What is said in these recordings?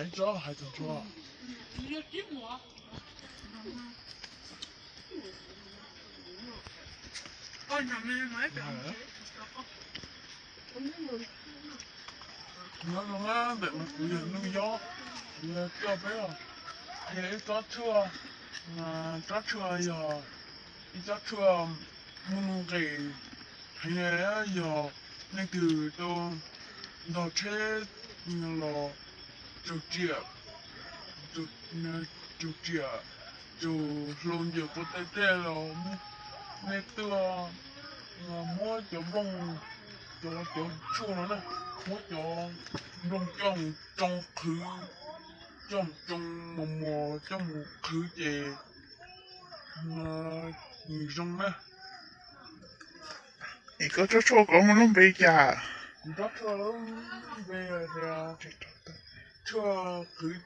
Tsob hais tsob. Nyob zoo na, ntawm no kuv yog Nuj Yob, kuv coj peb los qhia ib tsob tshuaj. Tsob tshuaj yog ib tsob tshuaj muaj nuj nqis heev, yog leej twg tau ntog tsheb los tsaug tsiam, tsaug tsiam, tsaug hlau ncaws quav tawg tej los nej tuaj muab cov nplooj, cov, cov tshuaj no na, muab cov nplooj coj mus tsoo qhwv, coj mus tsoo mos mos coj mus qhwv ces nws zoo na. Es koj tsob tshuaj ko muaj lub npe cas? Kuv tsob tshuaj lub npe tias tshuaj qhwv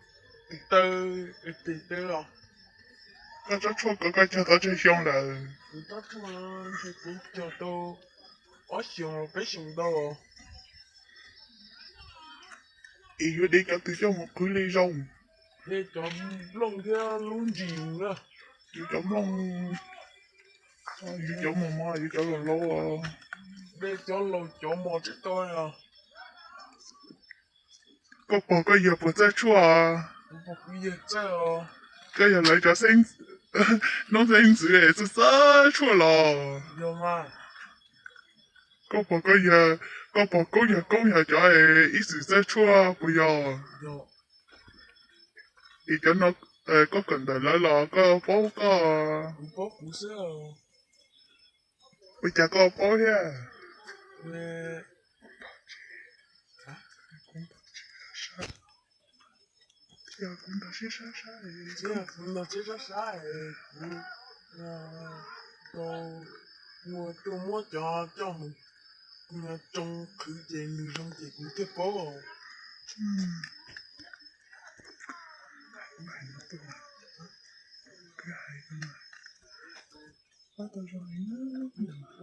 tes taw, tes taw los. Koj tsob tshuaj ko koj cog tau tsawg xyoo lawm? Kuv tsob tshuaj no ntshe kuv cog tau ob xyoos los peb xyoos ntau. Es yuav de cov twg coj mus qhwv li zoo? De cov nplooj thiab lub ntsis na. Yuav cov nplooj, yuav cov mos mos, yuav cov laus laus. De cov laus cov mos tsis tau os. Koj pog koj yawg puas txawj tshuaj? Koj yog lawv cov noob xeeb ntxwv es txawj txawj tshuaj los? Koj pog koj yawg, koj pog koob yawg koob yog cov ib txwm txawj tshuaj puas yog? Es cov no koj kawm ntawm lawv los koj paub koj? Ua cas koj paub thiab? Kuv ntog siab sab sab, kuv ntog siab sab sab, kuv tau ua tuaj muab cov coj mus tsoo qhwv ces nws zoo ces kuv thiaj paub. Pab tau zoo,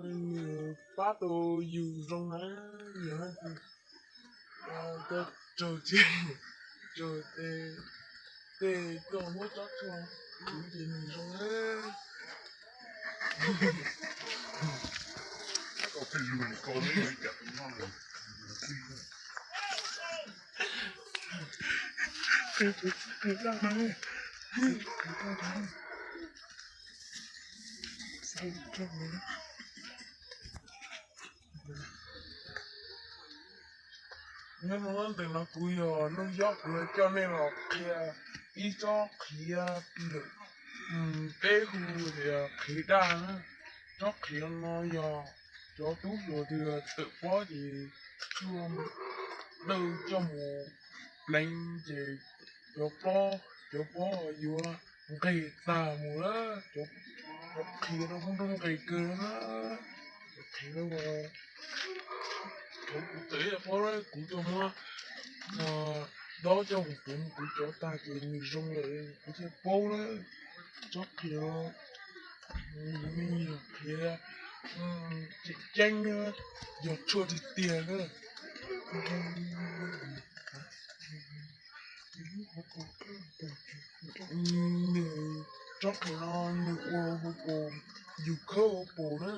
nws pab tau yus zoo na, yog coj raug tsis raug tej, tej koj muab tsob tshuaj kuv ces nws zoo na. Nyob zoo, ntawm no kuv yog Nuj Yob, kuv yuav coj nej los qhia ib tsob qhiav lwm, peb hu tias qhiav daj na. Tsob qhiav no yog cov tub hluas twg tawm pob ces tshuaj dawj coj mus pleev ces cov pob, cov pob yuav nqes tag mus lawm. Cov qhiav no kuj nqes kawg na. Cov qhiav no, kuv tawm ib pob, kuv coj muab dob coj mus pleev kuv cov tag ces nws zoo lawm kuv thiaj paub na. Tsob qhiav no yog qhiav tseem ceeb, yog tshuaj tiag tiag na. Nws, tsob qhiav no nws ua hauv paus, yus khawb hauv paus na.